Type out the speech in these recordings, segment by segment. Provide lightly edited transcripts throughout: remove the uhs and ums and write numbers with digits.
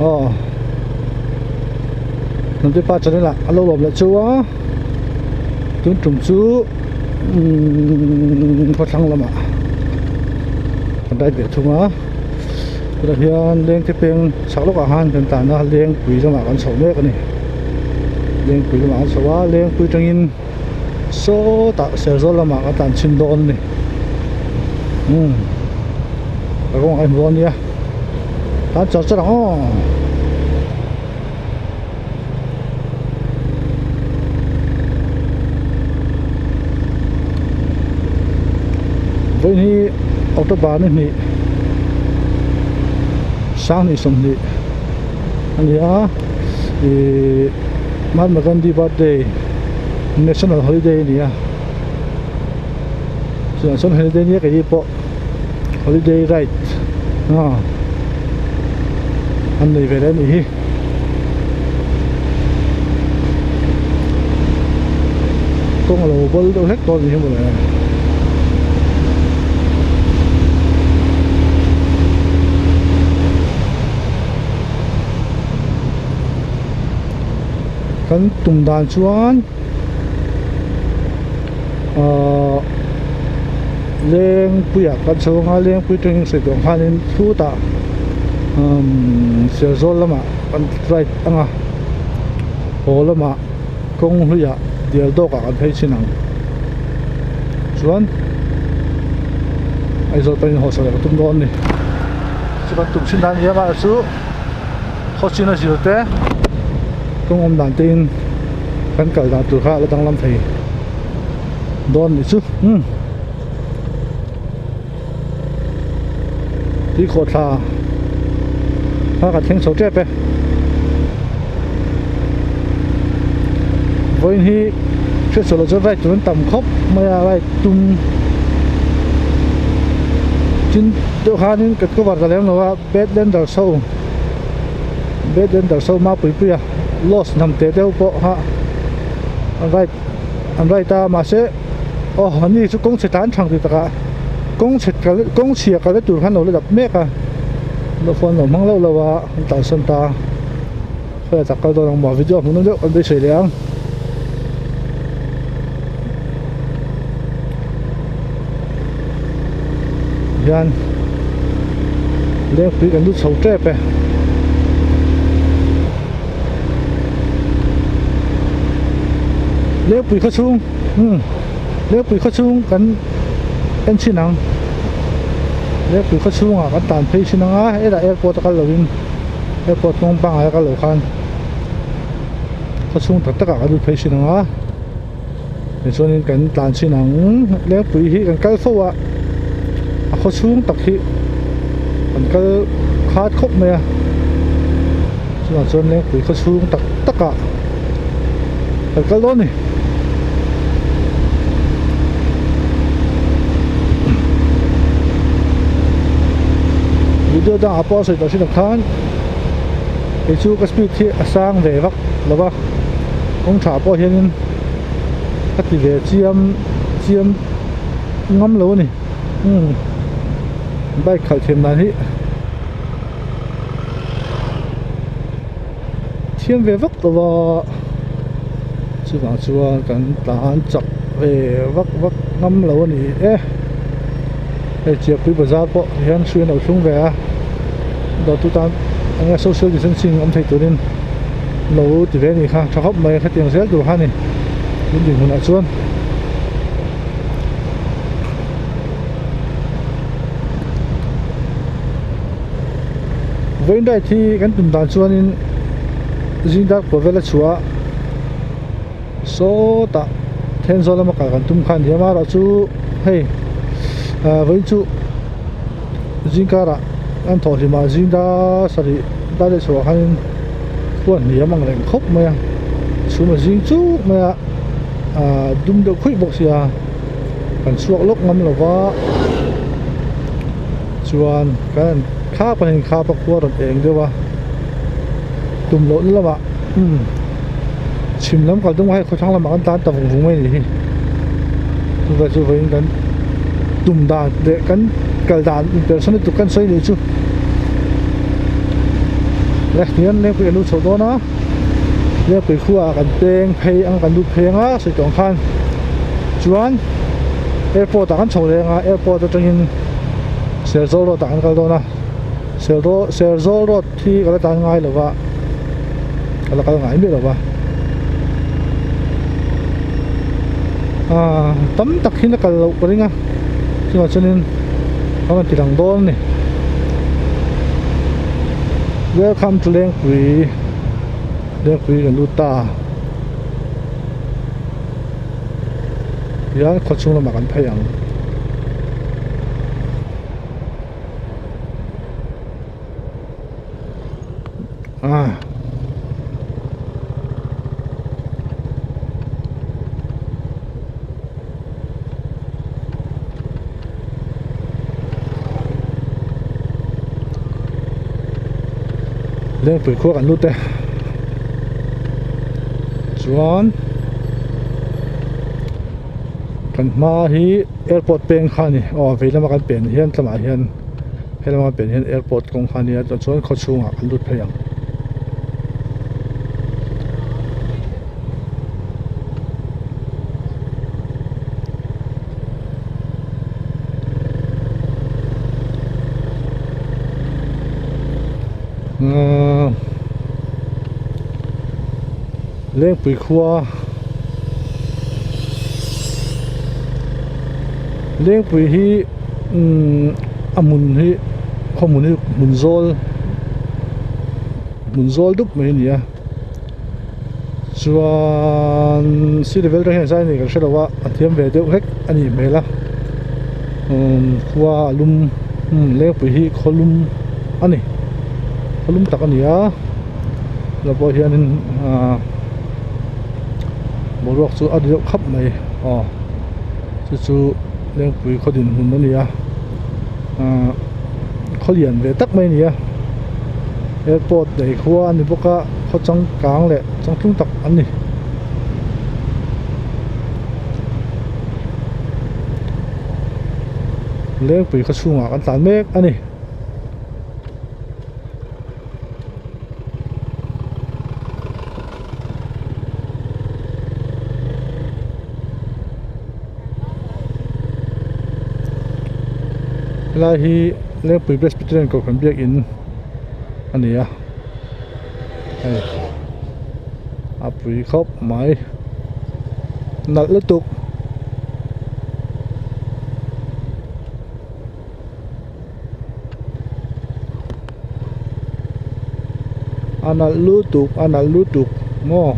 Aw Hnamte pa channel ah a lo lawm leh chu a tun tum chu umm khawthlang lamah kan ride ve thung a tunah hian lengte peng chhak lawkah khan kan tan a lengpui lamah kan chho mek a ni lengpui lamah kan chho a lengpui atangin sawtah Serzawl lamah kan tlan chhin dawn a ni umm ka kawngah a inhmu dawn nia tan char char ang aw. Vawiin hi October ni hnih sanghnih sawmhnih a ni a ihh Mahatma Gandhi birthday national holiday a ni a chuvang chuan holiday nia kei pawh holiday ride ah an nei ve leh a nih hi. Kawng a lo bal deuh hlek tawh a ni hi mawle. Kan tum dan chuan ahh lengpuiah kan chho anga lengpui tangin sawi tawh ang khanin chutah umm Serzawl lamah kan ride ang a haw lamah kawng hluiah dial dawkah kan phei chin ang chuan Aizawl pawhin haw chho leh ka tum dawn a ni chu kan tum chin dan a ni a mahse khawchin a zir te kawng awm dan te in kan kal dan tur kha a la danglam thei dawn a nih chu umm tui khawh thla kha kan thleng chho tep e vawiin hi hriatchhuah loh chuan ride tur an tam khawp mai a ride tum tin deuh khanin ka cover ta lem lo a. Badlander show Badlander show mapui pui a lost hnam teh deuh pawh kha an ride an ride a mahse aw ani chu kawng chhe tan thang ti takah kawng chhe kal kawng chhia kalna tur khan lo la dap mek a lo phone lo hmang loh loh a an tlansan ta khawiah tak kal dawn ang maw video hmuh nawm deuh kan beisei leh ang. Hian lengpui kan lut chho tep e. Lengpui khaw chhung umm lengpui khaw chhung kan en chhin ang lengpui khaw chhungah kan tan phei chhin ang a hetah airport a kal lovin airport kawng pangngai a kal loh khan khaw chhung tak takah kan lut phei chhin ang a. Tichuanin kan tlan chhin ang lengpui hi kan kal fo a a khaw chhung tak hi kan kal khat khawp mai a chuvang chuan lengpui khaw chhung tak tak ah kan kal dawn a ni. Video dangah pawh a sawi tawh thin ang khan kei chu ka speed hi a sang ve vak lo va. Kawng tha pawh hianin ka ti ve chiam chiam ngam lo a ni umm bike khalh thiam dan hi thiam ve vak lo va chuvang chuan kan tlan chak ve vak vak ngam lo a ni e hei Chiapui bazar pawh hian hrui an lo thlung ve a dawrtu tan enge social distancing awm thei turin. Lo ti ve anih kha tha khawp mai hetiang zel tur kha a ni tun dinhmunah chuan vawiin ride hi kan tum dan chuanin zing dark pawh vel a chhuah a sawtah Thenzawl lama kal kan tum kha a ni a amaherawhchu hei ah vawiin chu zingkarah an thawh hlim ah zing dar sarih dar leh chhuah khanin khuan hniam ang reng khawp mai a chhum a zing chuk mai a ah dum deuh khuih bawk sia kan chhuak lawk ngam lo va chuan kan khap a inkhap a khua rawn eng deuh a tum loh na lamah umm chhim lam kal tum kha hei khawthlang lamah kan tan ta vung vung mai a nih hi chuvang chu vawiin kan tum dan leh kan kal dan inperhsan lutuk kan sawi leh chu. Le hian lengpui kan lut chhoh dawn a lengpui khuaah kan peng phei ang kan lut phei ang a sawi tawh ang khan chuan airport ah kan chho leh ang a airport atangin Serzawl road ah kan kal dawn a Serzawl road hi ka la tan ngai lo va ka la kal ngai miah lo va ah tam tak hi la kal loh ka ring a chuvang chuanin ka rawn ti lang dawn a ni welcome to Lengpui Lengpui kan lut ta hian khaw chhung lamah kan phei ang. Ah. Lengpui khua kan lut e chuan kan hma hi airport peng kha a ni aw vei lama kan pen hian tlamah hian. Helama pen hian airport kawng kha a nia chuan chuan khaw chhungah kan lut phei ang. Umm Lengpui khua Lengpui hi umm a hmun hi khaw hmun hi hmun zawl hmun zawl dup mai a ni a chuan sea level te hian zai a nih kan hre lo a a thiam ve deuh hlek a nih hmel a umm khua a lum umm lengpui hi khaw lum a ni khaw lum tak a ni a tunah pawh hianin ahh boruak chu a ri deuh khap mai aw chu chu. Lengpui khaw dinhmun a ni a ahh khaw lian ve tak mai a ni a airport lei khua a ni bawk a khaw changkang leh changtlung tak an ni. Lengpui khaw chhungah kan tlan mek a ni. Helai hi Lengpui Presbyterian Kohhran biakin a ni a hei a pui khawp mai nalh lutuk. A nalh lutuk a nalh lutuk maw.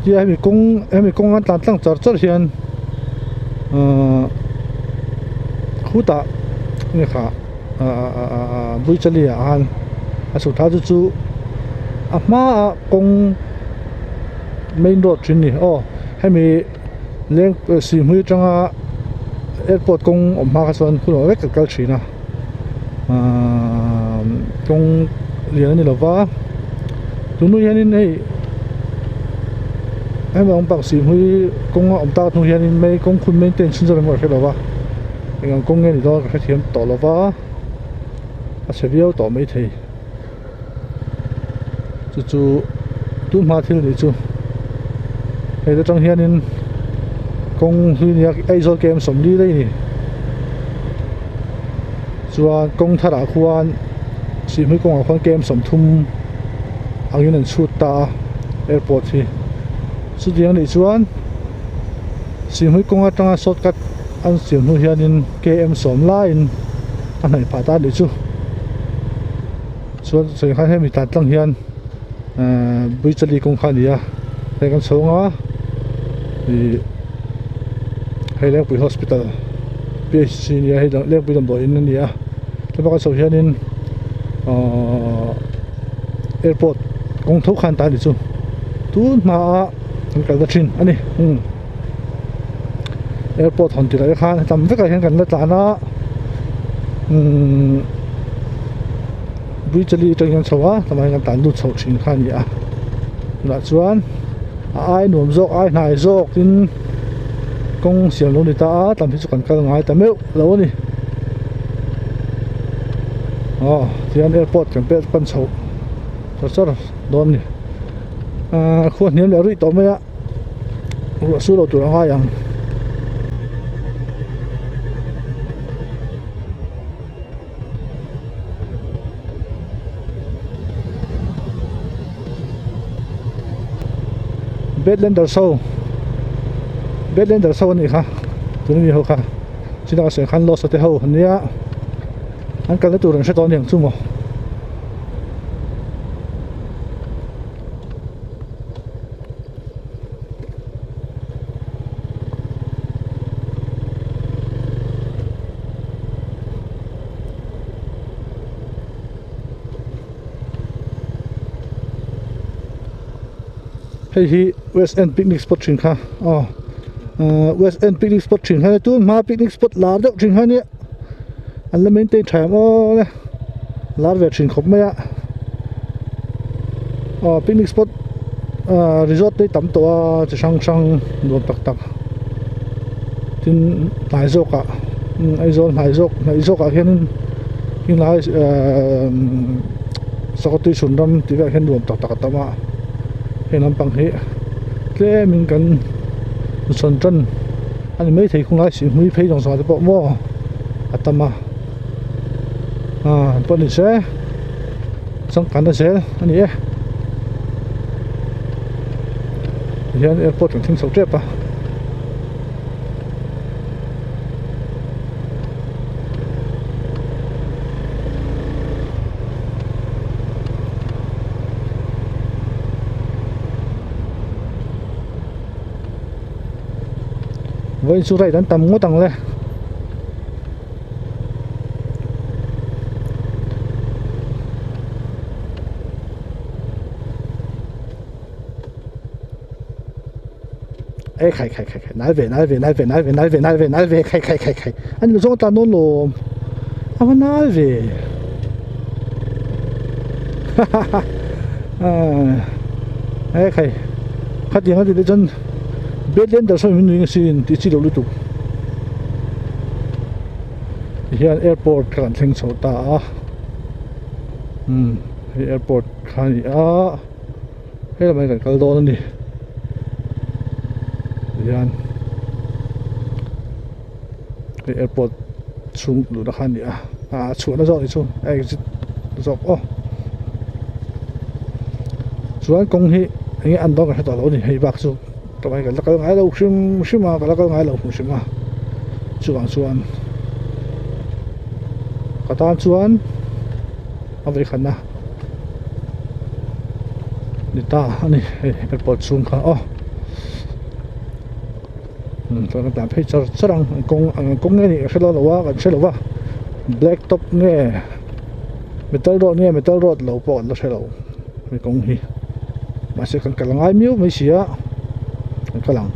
Tia hemi kawng hemi kawng an tlan tlang char char hian ahh khutah nge kha ahh ahh buichali ah khan a chhuk thla chu chu a hmaah kawng. Main road thin ni aw hemi leng sihhmui atanga airport kawng awm hma kha chuan hun awm vek kan kal thin a ahh kawng lian a ni lova tunu hianin hei hemi awm pang sihhmui kawng a awm tak hnu hianin mai kawng khun maintain chhun zawk emaw ka hre lova eng ang kawng nge ni dawn ka hrethiam tawh lova a chhe viau tawh maithei. Chu chu tun hma thil nih chu hei te tang hianin kawng hlui nia Aizawl K M 40 daih a ni chuan kawng tharah khuan Sihhmui kawngah khuan K M 30 angin an chhut ta a airport hi chutiang anih chuan Sihhmui kawng atanga shortcut an siam hnu hianin K M 10 laiin a hnaih phah ta anih chu. Chuan sawi khan hemi tlan tlang hian ehh Buichali kawng kha a ni a hei kan chhawng a ih hei Lengpui hospital P H C a ni a hei Lengpui damdawi in a ni a tlema kan chhoh hianin ahh airport kawng tho khan ta a ni chu tun hmaah kan kalna thin a ni umm airport hawn tirh ah te khan tam vekah hian kan la tlan a umm Buichali atang hian chho a tlaiah hian kan tlan lut chho thin kha a ni a tunah chuan a ai nuam zawk ai hnai zawk in. Kawng siam lo ni ta a tlam hi chu kan kal ngai ta meuh lo a ni. Aw tihian airport kan pet pan chhoh char char dawn a ni. Ahh khua hniam leh ruih tawh mai a ruah su lo tur a ngai ang. Bedlander show Bedlander show anih kha tuna mi ho kha chilai ah khan lost te ho ania an kalna tur an hre tawh aniang chu maw. Hei hi west end picnic spot thin kha aw ahh west end picnic spot thin kha tun hma picnic spot lar deuh thin kha ania an la maintain tha em aw le lar ve thin khawp mai a aw picnic spot ahh resort te hi tam tawh a chi hrang hrang nuam tak tak tin hnai zawk ah Aizawl hnai zawk hnaih zawk ah hianin helai ehh Sakawtui chhun ram tih velah hian nuam tak tak a tam a heng lampang hi tlemin kan sawn tan a ni maithei khawng lai sihhmui phei zawng zawng ah te pawh maw a tam a ah pawh ni se changkanna zel a ni e tihian airport kan thleng chho tep a. Vawiin chu ride an tam ngawt ang le. Ei khai khai khai khai nal ve nal ve nal ve nal ve nal ve nal ve nal ve khai khai khai khai a ni zawng tan dawn lawm a va nal ve ha ha ha ei khai khatiang a tih te chuan bed lender sawn min nui nge sin tih chi loh lutuk tihian airport kha kan thleng chho ta a umm hei airport kha a ni a. Hei lamah hian kan kal dawn a ni tihian hei airport chhung luhna kha a ni a ah chhuahna zawk ni chu a exit zawk aw chuan kawng hi eng nge an dawn ka hre tawh lo a ni hei bak chu tlawmngai kan la kal ngai lo hrim hrim a ka la kal ngai lo hrim hrim a chuvang chuan ka tan chuan a vawikhatna. Ni ta a ni hei airport chhung kha aw chuan a tlan phei char char ang kawng ang kawng nge nih ka hre lo a kan hre lo va black top nge metal road nge metal road lo pawh an la hre lo hemi kawng hi mahse kan kal a ngai miau mai si a kan kal ang.